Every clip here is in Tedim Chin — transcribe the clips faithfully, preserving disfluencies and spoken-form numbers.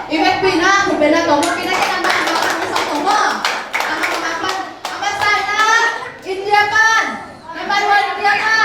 I vekpi in ah, khut beng na tawh maw, pi na ken a man a man a man sawm tawh maw. A man a man pan, a man sa in ah, India pan, a man wan India pan.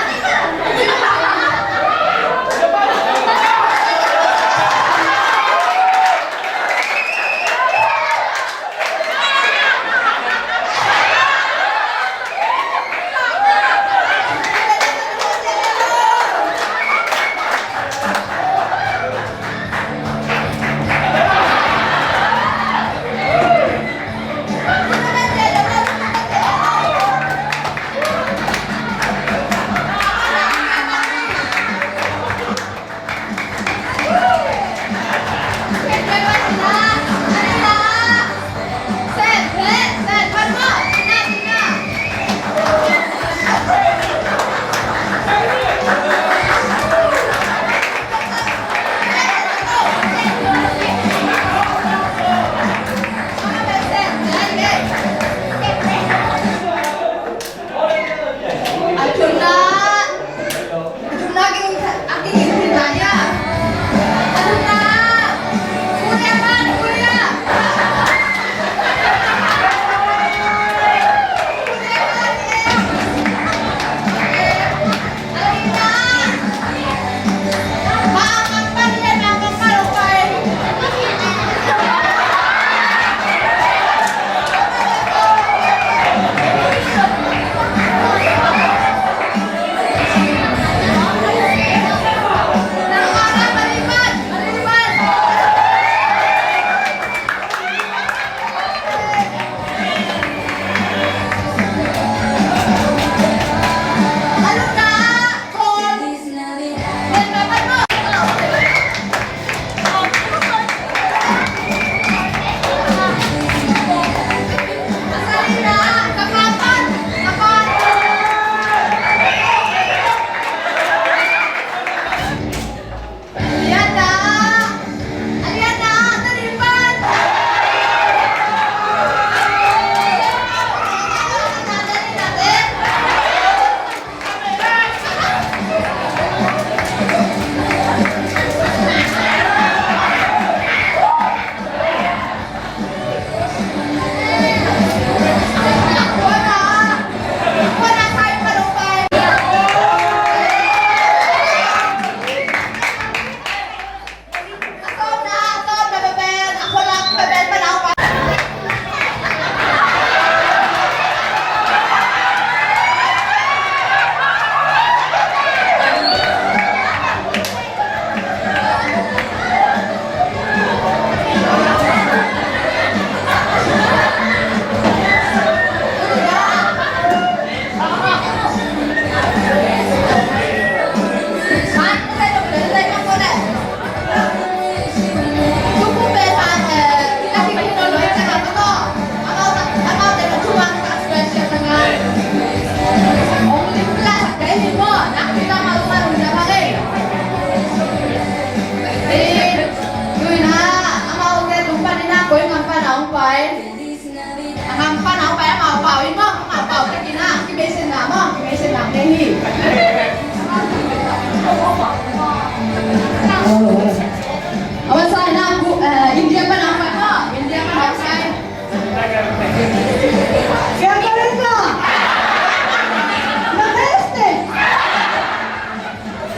Awan sa na ku, eh, India pan a pai maw, India pan a pai.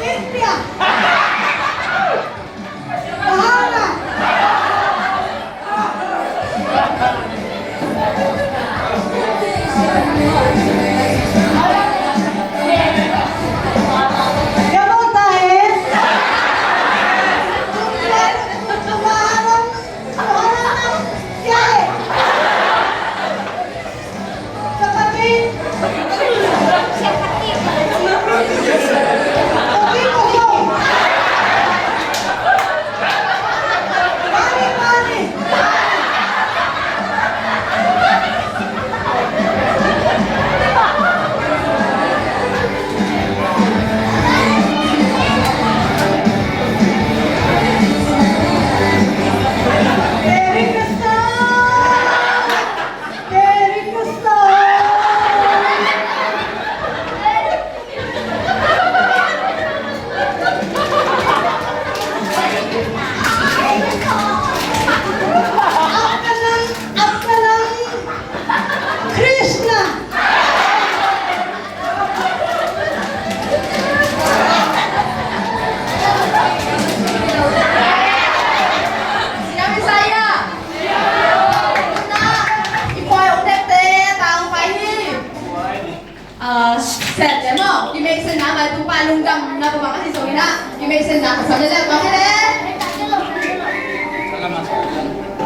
India.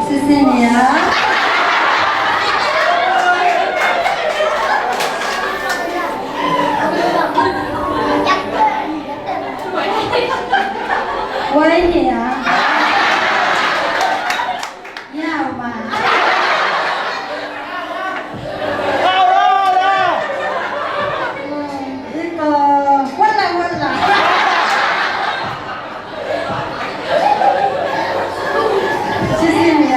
谢谢你啊。我爱你啊。要吗？嗯，那个，问了问了。谢谢你啊。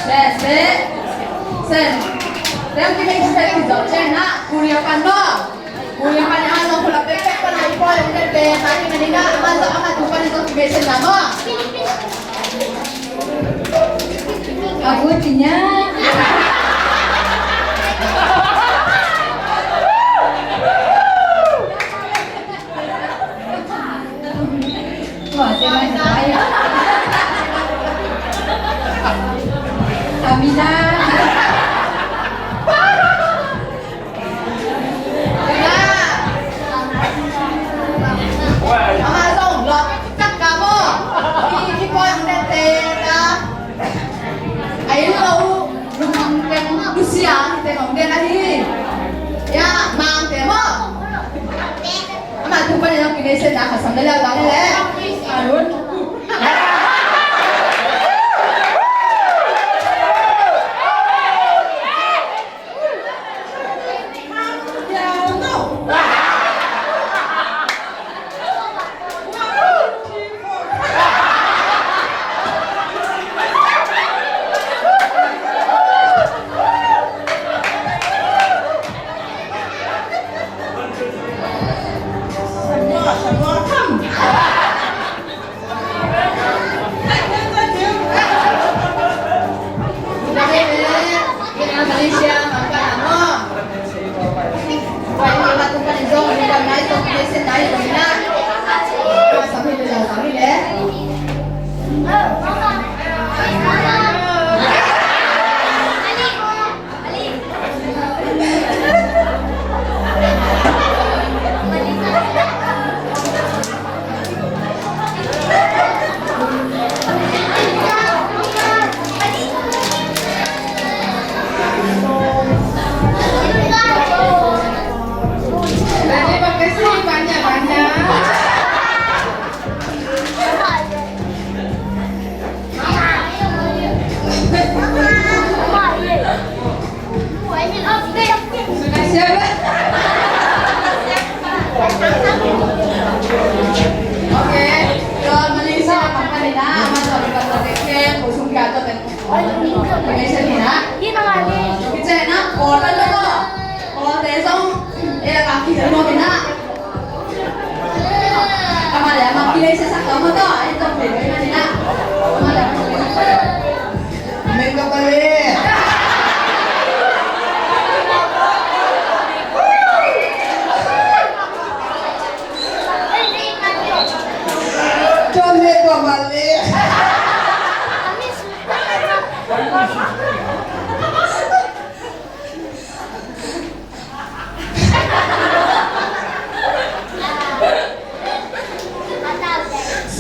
Sen, sen. Sen. Sen, ki mei sen ki zong sen na. Korea pan mo. Korea pan a zong kula pek pek pan a i poi ong te te. Ta ki mei na. Ama zong ama tu pan zong ki mei sen na mo. Aku tinya. Tua te mai mai. Amida. Ama zong lo tak ka mo. Ki ki poi ang te te ta. Ai lo, lung teng lusia, teng ong den ahi. Ya, mang te mo. Ama tu pa ni lo ki nei sen na ka sam le la le. Arun.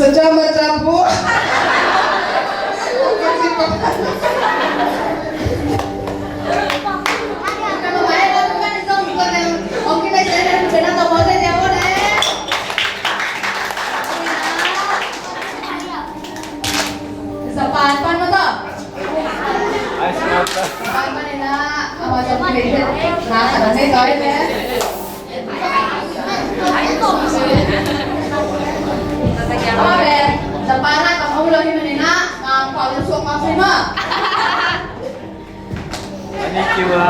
Saja macam bu. Japan pan mo to? Japan pan ina, ama Japan ina. Na, na, na, na, na. Ama be, Japan na, kang au lo hi man ina, na, pa lo suak ma sima. Konnichiwa.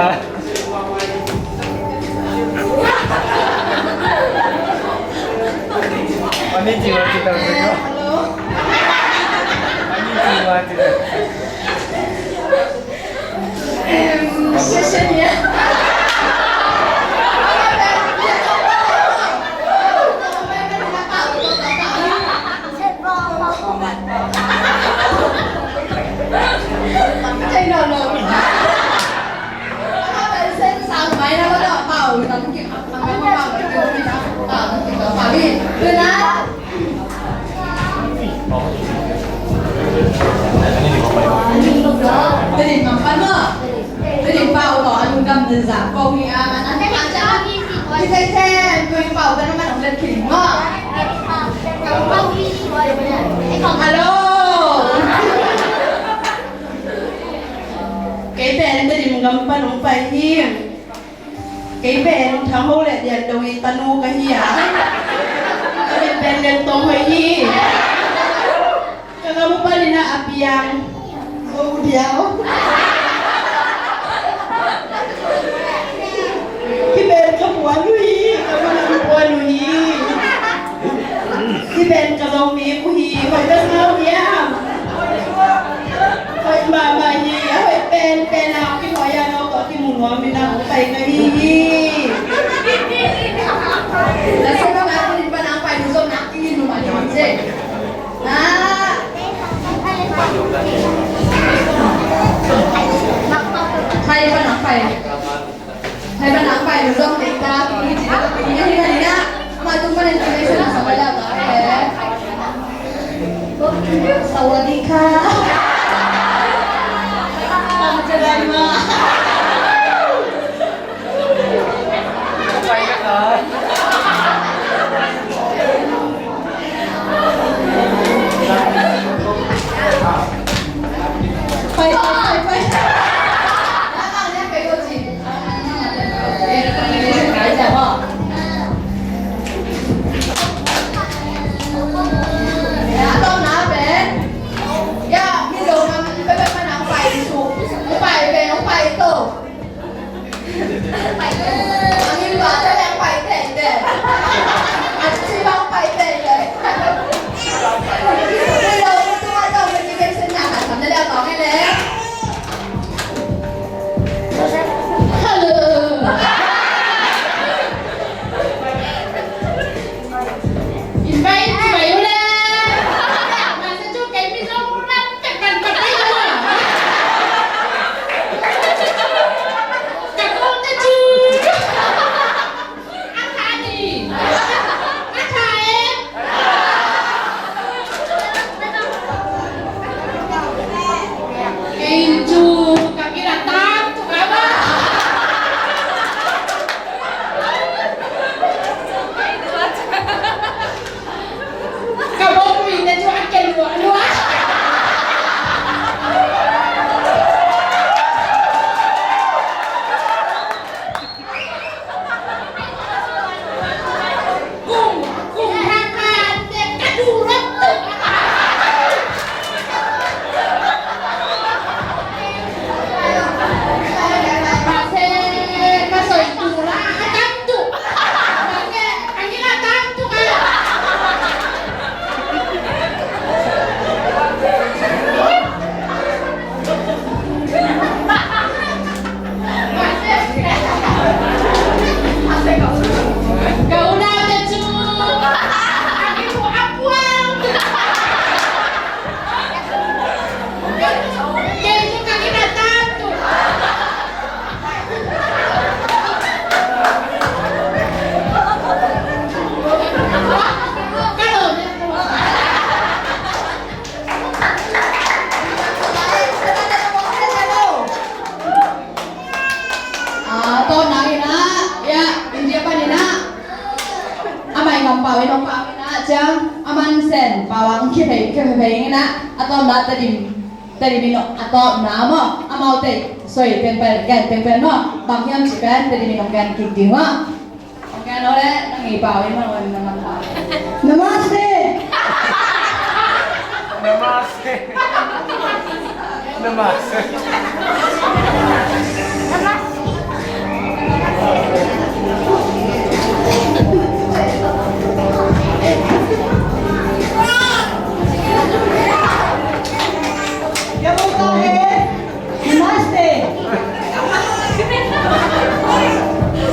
Konnichiwa, kita berdua. Konnichiwa, kita. Em, 谢谢你。 Thei nawn lo. Ama pen sen sang mai na, ka dah pau, nang ki, nang ki pau, nang ki pau, nang ki pau, pau ni. Tu na. Tedim ngam pan maw. Tedim pau tawh a lungdam den zak ko hi a, man a heh a ca. Hi thei thei, tui pau pen a man hong let khin maw. Hello. Kei pen Tedim gam pan hong pai hi. Kei pen Thang Ho le Lian Do i tanu ka hi a. Ka min pen Lian Tong Hoih hi. Ka gam pan in a piang. Go diau. Kei pen ka puan uh hi. Ka puan uh hi. Hi pen ka Zomi uh hi, hoih bek ngau hiam? Hoih mahmah hi, a hoih penpen a kihoih a, no tawh kimu nuam in a hong pai ka hi hi. Na sawm na kunin pan a pai nu zom na kingin nu mah hi hong se. Na. Pai pan a pai. Hai, banang pai, zong ding ta, kiki cina, kiki cina, kiki cina. Ama tung manin cina, cina, sama ya ta, eh. Sawadee ka. Tang cina ma. Pai, pai, pai, pai. A, tawpna in ah, ya, India pan in ah, a mai ngam pau in hong pau in ah, ciang, a man sen pau ah hong khia phei, khia phei in ah, a tawpna Tedim, Tedim in a tawpna maw, amau te, soi, teng pen, gen teng pen maw, bang hiam ci pen, Tedim in hong gen kik ding maw. Hong gen aw leh, nang i pau in maw, nang ngam pau. Namaste. Namaste. Namaste. Namaste.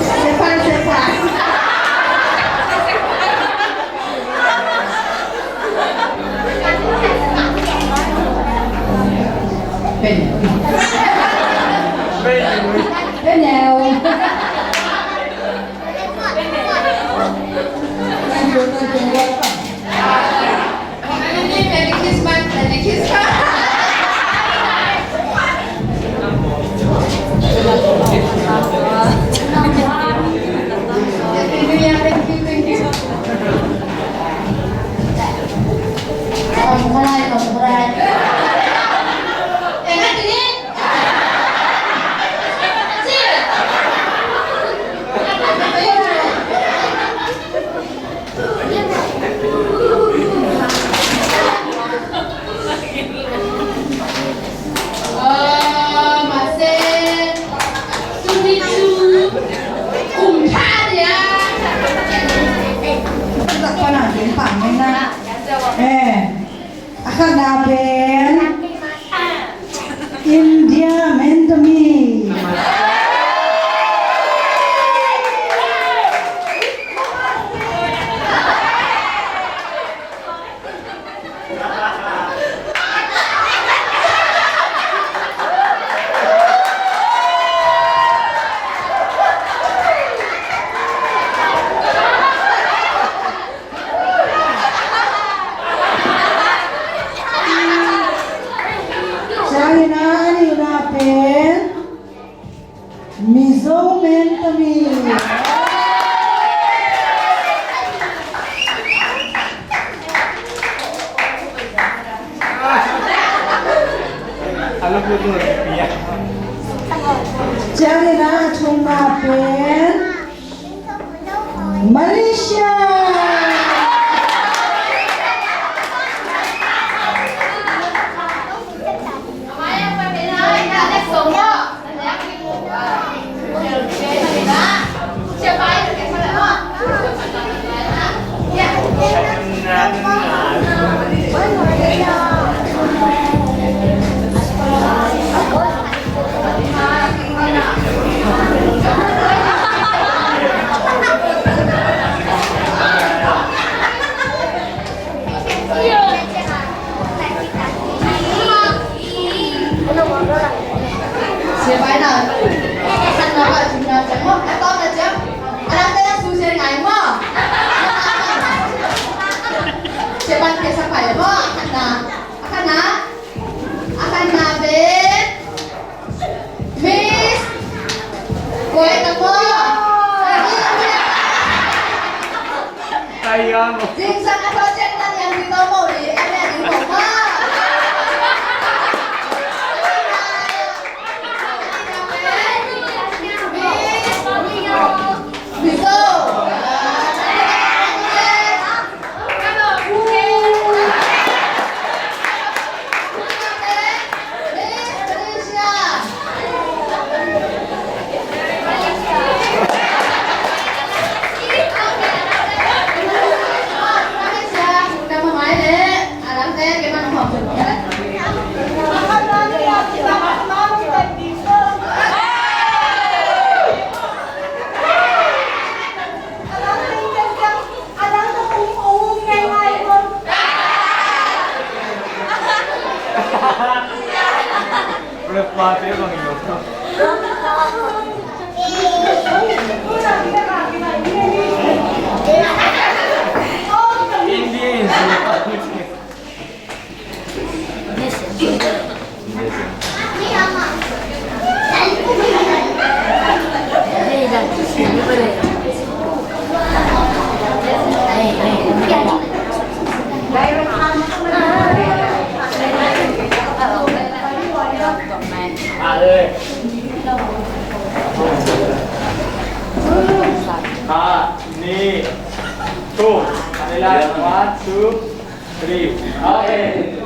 Sepa, sepa. Pen, Eh, a khatna pen India Mentami. Ciangin a nihna pen Mizo Mentami. Ciangin a thumna pen Malaysia. A khatna, a khatna pen Miss Kuai Tamo. Zingsang a project na niang di tamo di, a niang di tamo. Miss Mizo. Indians. One, two, three. Okay.